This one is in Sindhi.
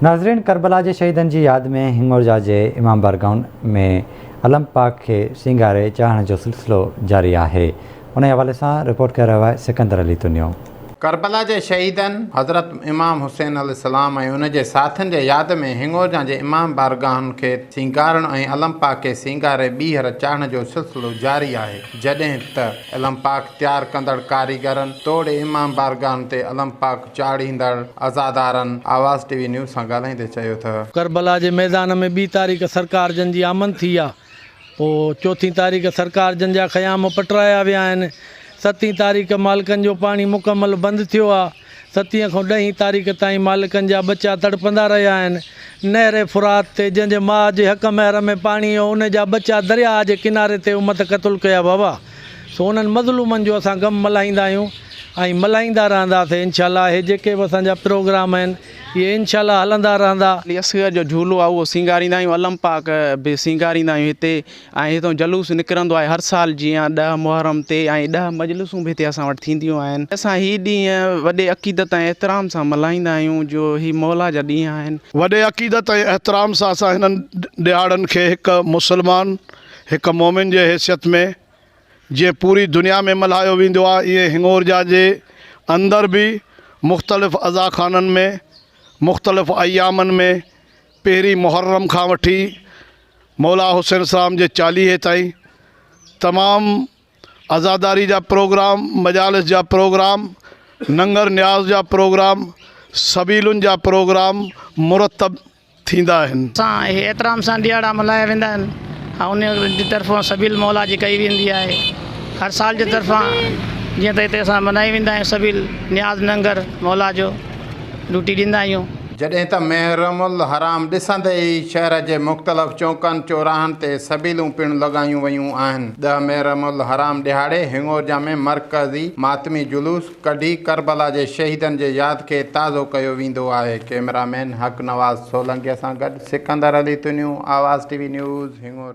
ناظرين ڪربلا جي شهيدن جي ياد ۾ هڱورجا جي امام بارگاهن ۾ علم پاڪ کي سينگاري چاڙهڻ جو سلسلو جاري آهي انهي حوالي سان رپورٽ ڪري رهيو آهي سڪندر علي تنيو. ڪربلا جي شهيدن حضرت امام حسين عليه السلام ۽ ان جي ساٿين جي ياد ۾ هڱورجا جي امام بارگاهن کي سينگارڻ ۽ علم پاڪ کي سينگاري ٻيهر چاڙهڻ جو سلسلو جاري آهي جڏهن ته علم پاڪ تيار ڪندڙ ڪاريگرن توڙي امام بارگاهن تي علم پاڪ چاڙهيندڙ عزادارن آواز ٽي وي نيوز سان ڳالهائيندي چيو ته. ڪربلا جي ميدان ۾ ٻي تاريخ سرڪار جن جي آمد ٿي آ. پوء چوٿين تاريخ سرڪار جن جا خيام پٽرايا ويا آهن. ستين تاريخ مالڪن جو پاڻي مڪمل بند ٿيو آ. ستين کان ڏهين تاريخ تائين مالڪن جا ٻچا تڙپندا رهيا آهن. نهر فرات تي جنهن جي ماء جي حق مهر ۾ پاڻي هو ان جا ٻچا درياهه جي ڪناري تي امت قتل ڪيا ويا. سو انهن مظلومن جو اسان غم ملهائيندا آهيون ۽ ملهائيندا رهنداسين انشاء الله اهي جيڪي به اسان جا پروگرام آهن اهي انشاء الله هلندا رهندا. علي اصغر جو جهولو آهي اهو سينگاريندا آهيون علم پاڪ به سينگاريندا آهيون هتي ۽ هتان جلوس نڪرندو آهي هر سال جيان ڏهه محرم تي ۽ ڏهه مجلسون به هتي اسان وٽ ٿينديون آهن اسان هي ڏينهن وڏي عقيدت ۽ احترام سان ملهائيندا آهيون جو هي مولا جا ڏينهن آهن. وڏي عقيدت ۽ احترام سان اسان هنن ڏهاڙن کي هڪ مسلمان هڪ مؤمن جي حيثيت ۾ جيئن پوري دنيا ۾ ملهايو ويندو آهي ايئن هڱورجا جي اندر به مختلف عزاخانن ۾ مختلف ايامن ۾ پهرين محرم کان وٺي مولا حسين السلام جي چاليهي تائين تمام عزاداري جا پروگرام مجالس جا پروگرام ننگر نياز جا پروگرام سبيلن جا پروگرام مرتب ٿيندا آهن. سان اهي احترام سان ڏهاڙا ملهايا ويندا آهن ۽ ان جي طرفان سبيل مولا جي ڪئي ويندي آهي هر سال جي طرفان جيئن ته هتي اسان ملهائي ويندا آهيون سبيل نياز ننگر مولا جو ڊيوٽي ڏيندا آهيون. جڏهن ته محرم الحرام ڏسندي ئي شهر جي مختلف چونڪن چوراهن تي سبيلون پڻ لڳايون ويون آهن. ڏهه محرم الحرام ڏهاڙي هڱورجا ۾ مرڪزي ماتمي جلوس ڪڍي ڪربلا جي شهيدن جي ياد کي تازو ڪيو ويندو آهي. ڪئميرا مين حق نواز سولنگي سان گڏ Sikandar Ali Tunio, Awaz T V news, Hingorja.